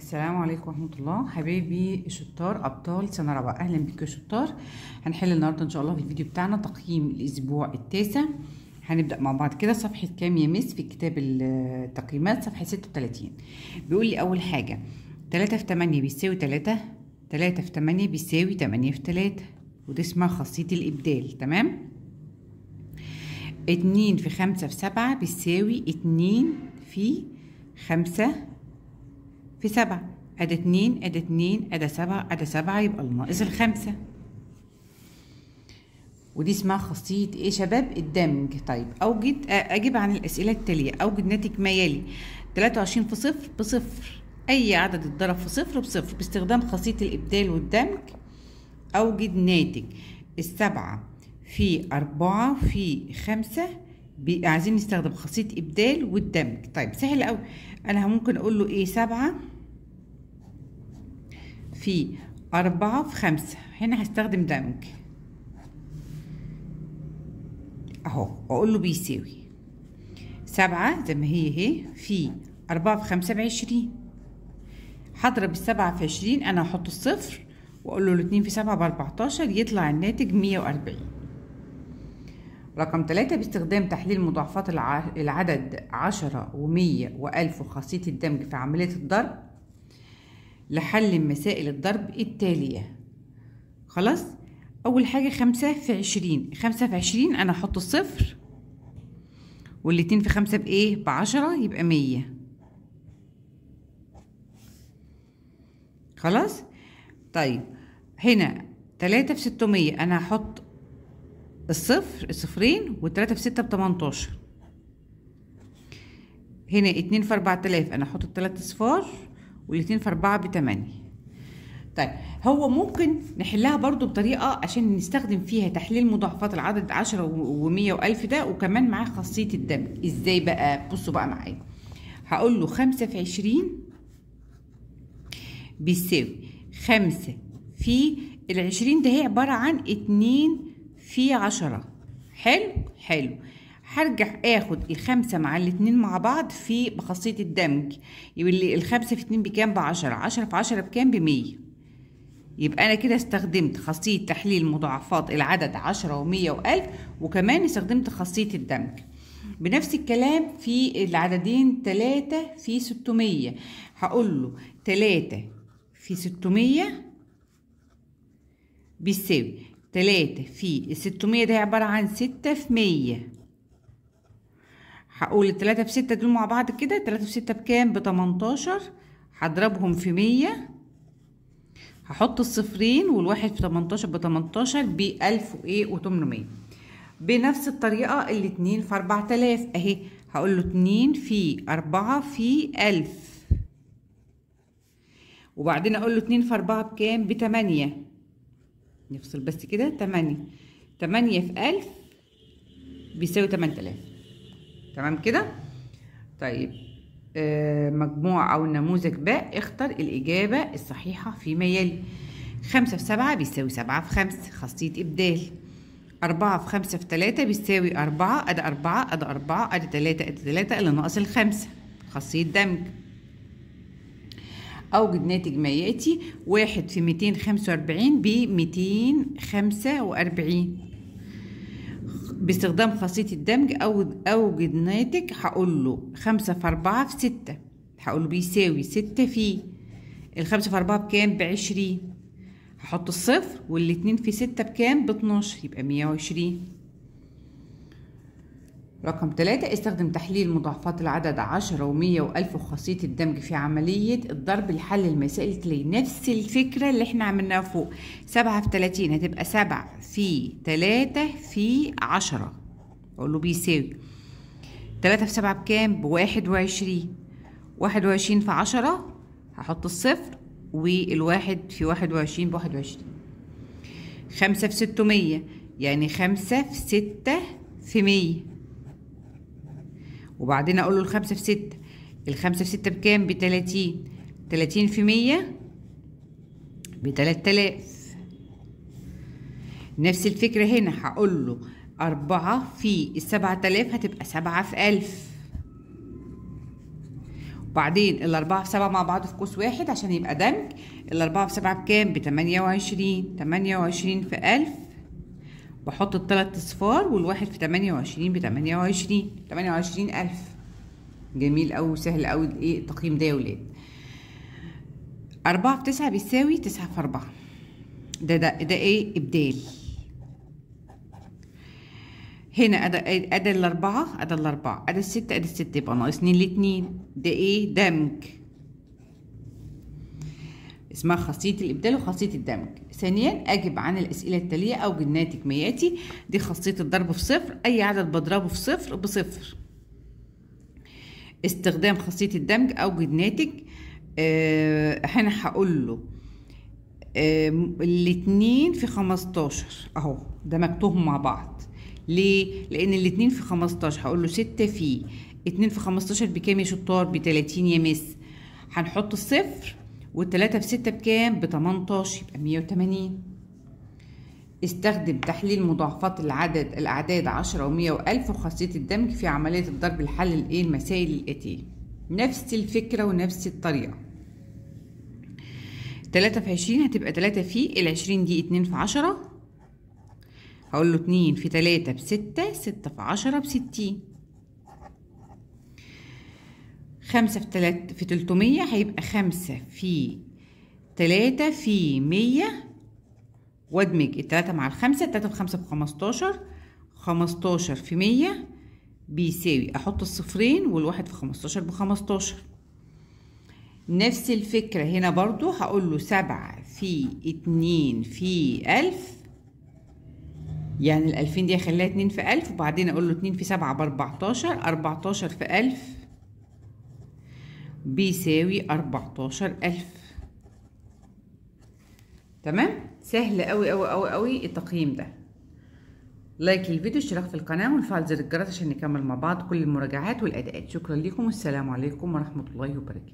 السلام عليكم ورحمة الله. حبايبي شطار أبطال سنة رابعة، أهلا بيكم يا شطار. هنحل النهاردة إن شاء الله في الفيديو بتاعنا تقييم الأسبوع التاسع. هنبدأ مع بعض كده. صفحة كام يا مس في كتاب التقييمات؟ صفحة 36. بيقول لي أول حاجة 3 في 8 بيساوي 3، 3 في 8 بيساوي 8 في 3، ودي اسمها خاصية الإبدال. تمام. 2 في 5 في 7 بيساوي 2 في 5 في 7، أدي 2 أدي 2 أدي 7 أدي 7، يبقى الناقص الخمسة. ودي اسمها خاصية ايه شباب؟ الدمج. طيب أوجد أجب عن الأسئلة التالية. أوجد ناتج ما يلي: 23 في صفر بصفر، أي عدد اتضرب في صفر بصفر، باستخدام خاصية الإبدال والدمج. أوجد ناتج 7 في 4 في 5، عايزين نستخدم خاصية إبدال والدمج. طيب سهل أوي، أنا ممكن أقول له إيه؟ 7 في 4 في 5، هنا هستخدم دمج أهو، وأقول له بيساوي 7 زي ما هي اهي في 4 في 5 ب20. هضرب 7 في 20، أنا هحط الصفر وأقول له 2 في 7 ب14، يطلع الناتج 140. رقم 3 باستخدام تحليل مضاعفات العدد 10 و100 و1000 وخاصية الدمج في عملية الضرب لحل مسائل الضرب التالية. خلاص، أول حاجة 5 في 20، 5 في 20 أنا هحط الصفر، والاتنين في 5 بإيه؟ ب10، يبقى 100. خلاص. طيب هنا 3 في 600، أنا هحط الصفر الصفرين، والتلاتة في 6 ب18. هنا 2 في 4000، أنا هحط التلات أصفار، والاتنين في 4 ب8. طيب هو ممكن نحلها برضو بطريقة عشان نستخدم فيها تحليل مضاعفات العدد 10 و100 و1000 ده، وكمان معاه خاصية الدمج. ازاي بقى؟ بصوا بقى معايا. هقول له 5 في 20 بيساوي 5 في 20، ده هي عبارة عن 2 في 10. حلو حلو. هرجع اخد الخمسة مع الاتنين مع بعض في بخاصية الدمج، يبقى لي الخمسة في 2 بكام؟ ب10، 10 في 10 بكام؟ ب100. يبقى انا كده استخدمت خاصية تحليل مضاعفات العدد 10 و100 و1000، وكمان استخدمت خاصية الدمج. بنفس الكلام في العددين 3 في 600، هقول له 3 في 600 بيساوي 3 في 600، ده عبارة عن 6 في 100. هقول 3 في 6 دول مع بعض كده، 3 في 6 بكام؟ ب18، هضربهم في 100، هحط الصفرين والواحد في 18 ب18 ب1000 وايه و800. بنفس الطريقة الاتنين في 4000 اهي، هقول له 2 في 4 في 1000، وبعدين اقول له 2 في 4 بكام؟ ب8. نفصل بس كده، 8 8 في 1000 بيساوي 8000. تمام كده. طيب مجموع او النموذج باء، اختر الاجابه الصحيحه فيما يلي. 5 في 7 بيساوي 7 في 5، خاصيه ابدال. 4 في 5 في 3 بيساوي 4، ادي 4 ادي 4 ادي 3 ادي 3 اللي ناقص الخمسة، خاصيه دمج. أوجد ناتج ما يأتي: 1 في 245 ب245. باستخدام خاصية الدمج أوجد ناتج. هقول له 5 في 4 في 6، هقول له بيساوي 6 في 5 في 4 بكام؟ ب20. هحط الصفر، والاتنين في 6 بكام؟ ب12، يبقى 120. رقم 3 استخدم تحليل مضاعفات العدد 10 و100 و1000 وخاصية الدمج في عملية الضرب لحل المسائل التالية. نفس الفكرة اللي احنا عملناها فوق. 7 في 30 هتبقى 7 في 3 في 10، اقول له بيساوي 3 في 7 بكام؟ ب21. 21 في 10 هحط الصفر، والواحد في 21 ب21. 5 في 600 يعني 5 في 6 في 100، وبعدين اقول له 5 في 6، 5 في 6 بكام؟ ب30. 30 في 100 ب3000. نفس الفكرة هنا، هقول له 4 في 7000 هتبقى 7 في 1000، بعدين الأربعة في 7 مع بعض في قوس واحد عشان يبقى دمج. الأربعة في 7 بكام؟ ب28. 28 في 1000، بحط التلات أصفار والواحد في 28 ب28، 28,000. جميل أوي وسهل أوي الإيه التقييم ده يا ولاد. 4 في 9 بيساوي 9 في 4. ده ده ده إيه؟ إبدال. هنا أدا الأربعة، أدا الأربعة، أدا الستة، أدا الستة، يبقى ناقص 2 لاتنين. ده إيه؟ دمج. اسمها خاصية الإبدال وخاصية الدمج. ثانيا أجب عن الأسئلة التالية أوجد ناتج ما يأتي. دي خاصية الضرب في صفر، أي عدد بضربه في صفر بصفر. استخدام خاصية الدمج أوجد ناتج. هنا هقول له الاتنين في 15 أهو، دمجتهم مع بعض. ليه؟ لأن الاتنين في 15، هقول له 6 في 2 في 15 بكام يا شطار؟ ب30 يا مس. هنحط الصفر، والتلاتة في 6 بكام؟ ب18، يبقى 180. استخدم تحليل مضاعفات العدد الأعداد 10 و100 و1000 وخاصية الدمج في عملية الضرب لحل الإيه؟ المسائل الآتية. نفس الفكرة ونفس الطريقة. 3 في 20 هتبقى 3 في ال20 دي 2 في 10، هقول له 2 في 3 ب6، 6 في 10 ب60. 5 في 3 في 300 هيبقى 5 في 3 في 100، وادمج التلاتة مع الخمسة، 3 في 5 ب15، 15 في 100 بيساوي، أحط الصفرين والواحد في 15 ب15. نفس الفكرة هنا برضو، هقول له 7 في 2 في 1000، يعني ال2000 دي هخليها 2 في 1000، وبعدين أقول له 2 في 7 ب14، 14 في 1000 بيساوي 14,000. تمام؟ سهل أوي أوي أوي أوي التقييم ده. لايك للفيديو، اشتراك في القناة، ونفعل زر الجرس عشان نكمل مع بعض كل المراجعات والأداءات. شكرا لكم والسلام عليكم ورحمة الله وبركاته.